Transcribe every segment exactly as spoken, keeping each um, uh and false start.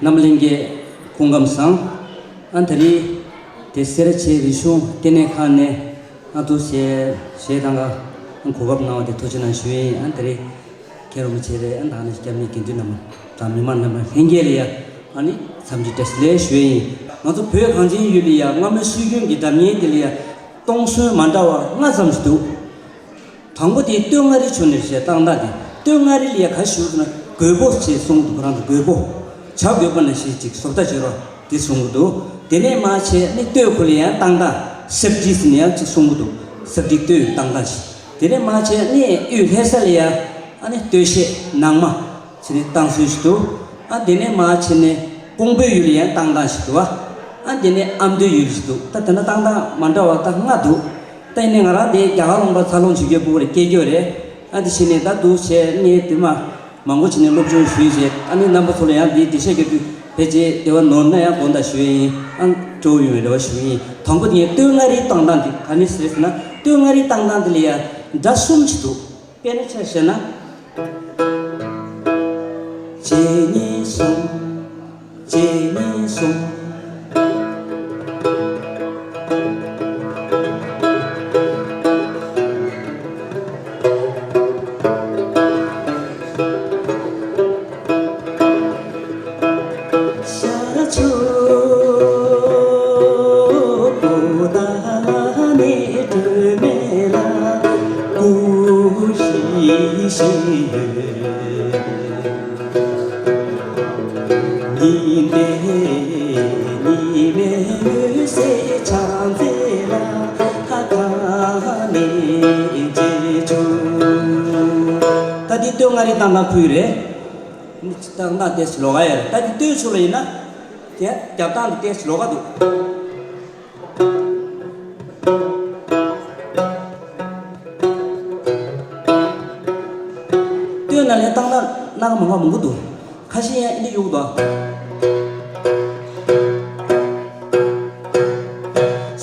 རྣམ་གླིང་གི་སྐུ་ཁམས་བཟང་། ཨ་ད་རེས་དེ་སེ་ར་བྱེས་རིག་གཞུང་ལྟེ་གནས་ཁང་ནས་ཨ་ཏུ་ཞེས་ཞེས་དང་ག་གོ་སྐབས་གནང་བ་དེ་ཐུགས་རྗེ་གནང་ཞུ་ཡིན། ཨ་ད་རེས་མཁན་རིན་པོ་ཆེ་རེད། ཨ་ད་ནི་སྐྱབས་གནས་དགེ་འདུན་རྣམས་དང་མི་མང་རྣམས་ལྷན་རྒྱས་ལ་ཡ་ཨ་ནི་འཚམས་འདྲི་བཀྲ་ཤིས་བདེ་ལེགས་ཞུ་ཡིན། ང་ཚོ་བོད་གངས་ཅན་ཡུལ་ལ་ཡ་སྔ་མོའི་སྲོལ་རྒྱུན་གྱི་སྒྲ་སྙན་དེ་ལ་ཡ་གཏོང་སྲོལ་མ་འདྲ་བ་ལྔ་ཙམ་ཞིག་འདུག་དང་པོ་དེ་སྟོད་མངའ་རིས་ཕྱོགས་ནས་བཤད་བཏང་སྟངས་དེ། སྟོད་མངའ་རིས་ལ་ཡ་ག་ཞུ་ཟེར་ན་རྒོད་པོ་ཞེས་གསུང་གི་འདུག་ཁོ་རང་ཚོ་རྒོད་པོ། བྱ་རྒོད་པོ་ནང་བཞིན་ཅིག་བཟོ་ལྟ་བྱེད་རོགས་དེ་གསུང་གི་འདུག་དེ་ནས་མར་བྱས་ནི་སྟོད་ཁུལ་ལ་ཡང་བཏང་སྟངས་སེབ་ཏི་ཟེར་ནས་ཡང་ཅིག་གསུང་གི་འདུག་སེབ་ཏི་སྟོད་བཏང་སྟངས་ཤིག་དེ་ནས་མར་བྱས་ནི་དབུས་ལྷ་ས་ལ་ཡང་ཨ་ནི་སྟོད་གཞས་ནང་མ་བྱས་ནས་བཏང་སྲོལ་ཞིག་འདུག་ཨ་དེ་ནས་མར་བྱས་ནས་ཀོང་པོའི་ཡུལ་ལ་ཡང་བཏང་སྟངས་ཤིག་འདུག་ཨ་དེ་ནས་ཨ་མདོའི་ཡུལ་ཞིག་འདུག་ད་དེ་འདྲ་བཏང་སྟངས་མ་འདྲ་བ་ད་ལྔ་འདུག་ད་ཡིན་ནའི་ང་རང་དེ་རྒྱ་གར་ལུང་པ་འཚར་ལོངས་བྱེད་རྒྱུའི་སྤུ་གུ་རེ་སྐྱེས་རྒྱུ་རེད། ཨ་དེ་བྱས་ནས་ད་འདུག་བྱས་ངས་དེ་མ་མང་པོ་བྱས་ནས་སློབ་སྦྱོང་ཞུས་བྱས། ཨ་ནི་རྣམ་པ་ཚོ་ལ་ཡང་འདིའི་འགྲེལ་བཤད་རྒྱག་དུས་ཕལ་ཆེར་བདེ་བ་ནོར་ན་ཡང་དགོངས་དག་ཞུ་ཡིན། ཨ་སྤྲོ་བོ་ཡོང་བའི་རེ་བ་ཞུ་ཡིན། དང་པོ་དེ་ངས་སྟོད་མངའ་རིས་བཏང་སྟངས་དེ་ག་ནས་ཟེར་ཟེར་ན། སྟོད་མངའ་རིས་བཏང་སྟངས་དེ་ལ་ཡང་སྒྲ་གསུམ་ཞིག་འདུག་དཔེར་ན་ཆ་བཞག་ན། གཅིག་གཉིས་གསུམ། གཅིག་གཉིས་གསུམ། ཤ་ཆུ་པོ་ཏ་ནི་སྒྲོལ་མ་ལ་སྐུ་བཞེས་ཤིག་ཡོད། ཉི་ཟླའི་ཉི་མའི་འོད་ཟེར་ཕྱག་མཛེས་ལ་ཁ་ནས་རྗེས་ཆུ། ད་འདི་སྟོད་མངའ་རིས་བཏང་སྟངས་ཕུལ་རེད། བཏང་སྟངས་དེ་ལོགས་ཀ་ཡོད་རེད། ད་འདི་སྟོད་ཕྱོགས་ལ་ཡིན་ན་དེ་རྒྱབ་སྟངས་དེ་ལོགས་ཀ་འདུག་སྟོད་ནང་ལ་བཏང་སྟངས་སྣ་ཁ་མང་པོ་མང་པོ་འདུག་ཁ་ཤས་ཡང་ཨེ་འདྲ་ཡོད་འདུག་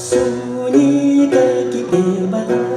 སུ་ཉིད་བདག་གི་བདེན་པ་ལ།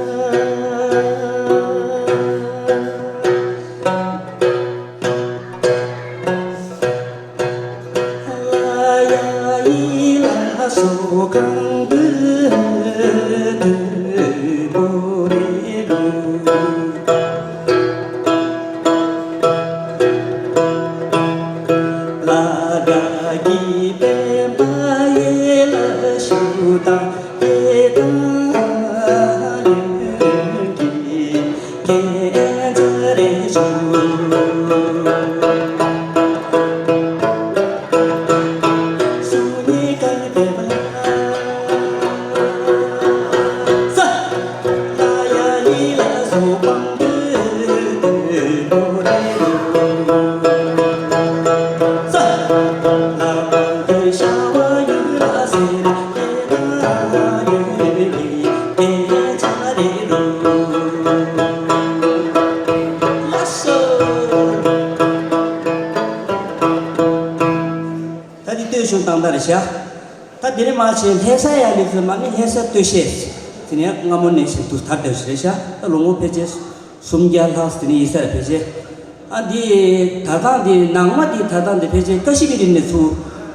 ད་འདི་སྟོད་གཞུང་བཏང་སྟངས་རེད་ཤག་ད་དེ་ནས་མར་བྱས་ལྷ་ས་ཡར་སླེབས་ཚུལ་མ་ནི་ལྷ་ས་སྟོད་གཞས་དེ་ནས་སྔ་མོ་ནས་བྱས་དུ་དར་དར་ཞིག་རེད་ཤག་ད་ལོ་ངོ་ཕལ་ཆེར་སུམ་བརྒྱ་ལྷག་དེ་ནས་ཡིན་ས་རེད་ཕལ་ཆེར། ཨ་འདི་དར་སྟངས་འདི་ནང་མ་འདི་དར་སྟངས་འདི་ཕལ་ཆེར་བཀའ་བཞི་པའི་རིང་ནས་ཚུར་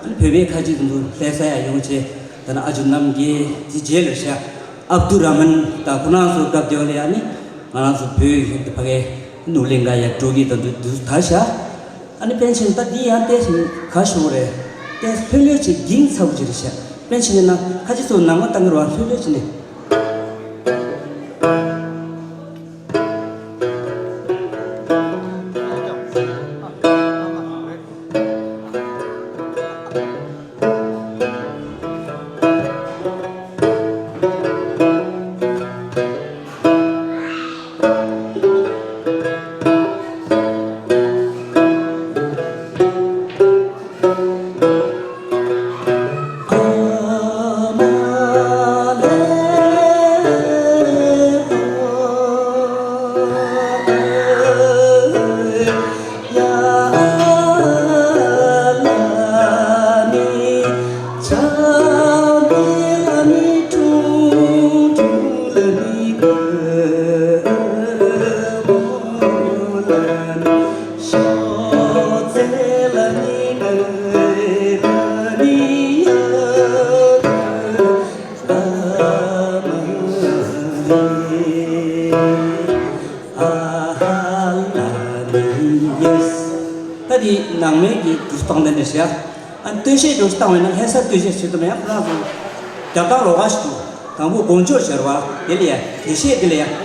བོད་པའི་ཁ་ཆེ་དུ་ལྷ་ས་ཡར་ཡོང་བྱས། ད་ནི་ཨ་ཇོ་རྣམ་རྒྱལ་དེ་རྗེས་ལ་ཤག་ཨབ་དུ་ར་མན་ད་ཁོ་རང་ཚོ་སྐབས་དེ་བ་ལ་ཡ་ནི་ང་རང་ཚོ་བོད་ཡུལ་དུ་ཕ་གའི་ནུབ་གླིང་ག་ཡར་འགྲོ་གི་ད་འདུག་འདུག་ད་ཤག་ཨ་ནི་པཎ་ཆེན་ད་འདི་ཡང་ཏེ་ག་ཞུ་རེད། ཏེ་ལྷོད་ལྷོད་ཅིག་འགྱིང་ཚ་བོ་ཅིག་རེད་ཤག་པཎ་ཆེན་ཡིན་ན་ཁ་ཆེ་ཚོ་ནང་མ་བཏང་གི་རེད་བ། ལྷོད་ལྷོད་ཅིག་ནས། འདུག་སྟངས་དེ་འདྲ་བྱས། ཨ་ནི་སྟོད་གཞས་འདུག་བཏང་བས་ན་ལྷ་ས་སྟོད་གཞས་ཞུ་དུ་མེད་ཡང་ཁོ་རང་ཚོ་རྒྱབ་ཐང་ལོགས་ཀ་ཞིག་འདུག་དང་པོ་དགོངས་འཇོག་ཟེར་བ་དེ་ལ་ཡ་དགེ་བཤེས་དེ་ལ་ཡ། དེ་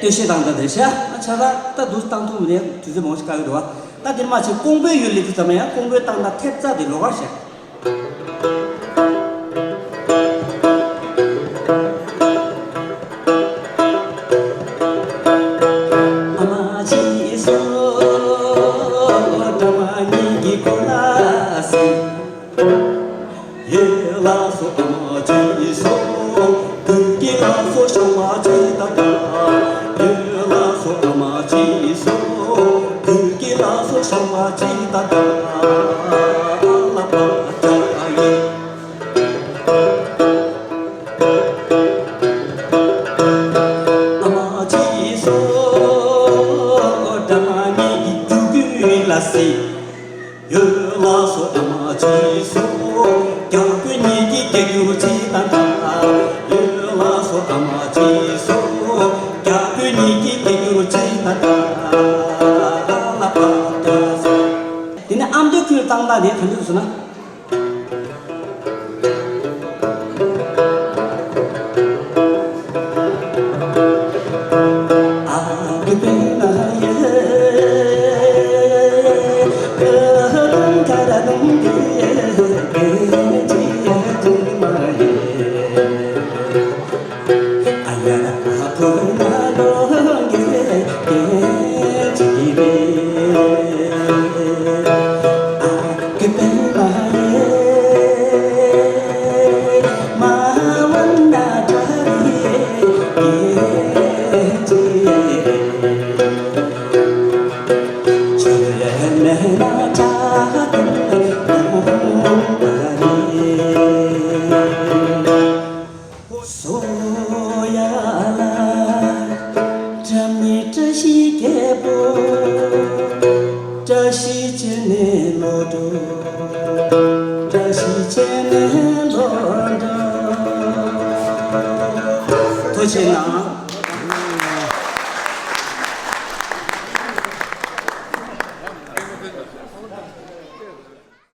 སྟོད་གཞས་དང་འདྲ་དེ་ཤ་ཆ་ར་ད་འདུག་བཏང་ཐུབ་མི་ནས་དུས་ཚོད་མང་ཞིག་བཀག་གི་འདུག་བ། ད་དེར་མ་ཆེ་ཀོང་པོའི་ཡུལ་ལི་དུ་ཙམ་ཡང་ཀོང་པོའི་བཏང་ད་ཐེབས་རྩ་དེ་ལོག་གར་བཤད། ཨ་མ་ཅི་སོ། ཨ་མ་ཉིད་ཀྱི་གོ་ལ་སི། ཡེ་ལ་སོ་ཨ་མ་ཅི་སོ། གུ་གི་ལ་སོ་ཤོ་མ་ཅི་ད་ད། ཡེ་ལ་སོ་ཨ་མ་ཅི་སོ། གུ་གི་ལ་སོ་ཤོ་མ་ཅི་ད་ད། ཨ་ལ་པ་ད་ཡེ། ཨ་མ་ཅི་སོ། ད་མ་ཉིད་ཀྱི་གུ་གུ་ལ་སི། ཡོད་ལ་སོ་ཨ་མ་ཅི་སོ། རྒྱ་བོད་གཉིས་ཀྱི་སྐད་སྒྱུར་ཅི་ད་ད། ཡོད་ལ་སོ་ཨ་མ་ཅི་སོ། རྒྱ་བོད་གཉིས་ཀྱི་སྐད་སྒྱུར་ཅི་ད་ད། ཨ་ལ་པ་ད་སོ། དེ་ནས་ཨ་མདོའི་ཁུལ་བཏང་ད་ནས་ག་འདྲ་སོང་ན། སོ་ཡ་ལ། བཀྲ་མི་བཀྲ་ཤིས་རྒྱལ་པོ། བཀྲ་ཤིས་བྱེད་ནས་ལོ་འགྲོ། བཀྲ་ཤིས་བྱེད་ནས་ལོ་འགྲོ། ཐུགས་རྗེ་གནང་།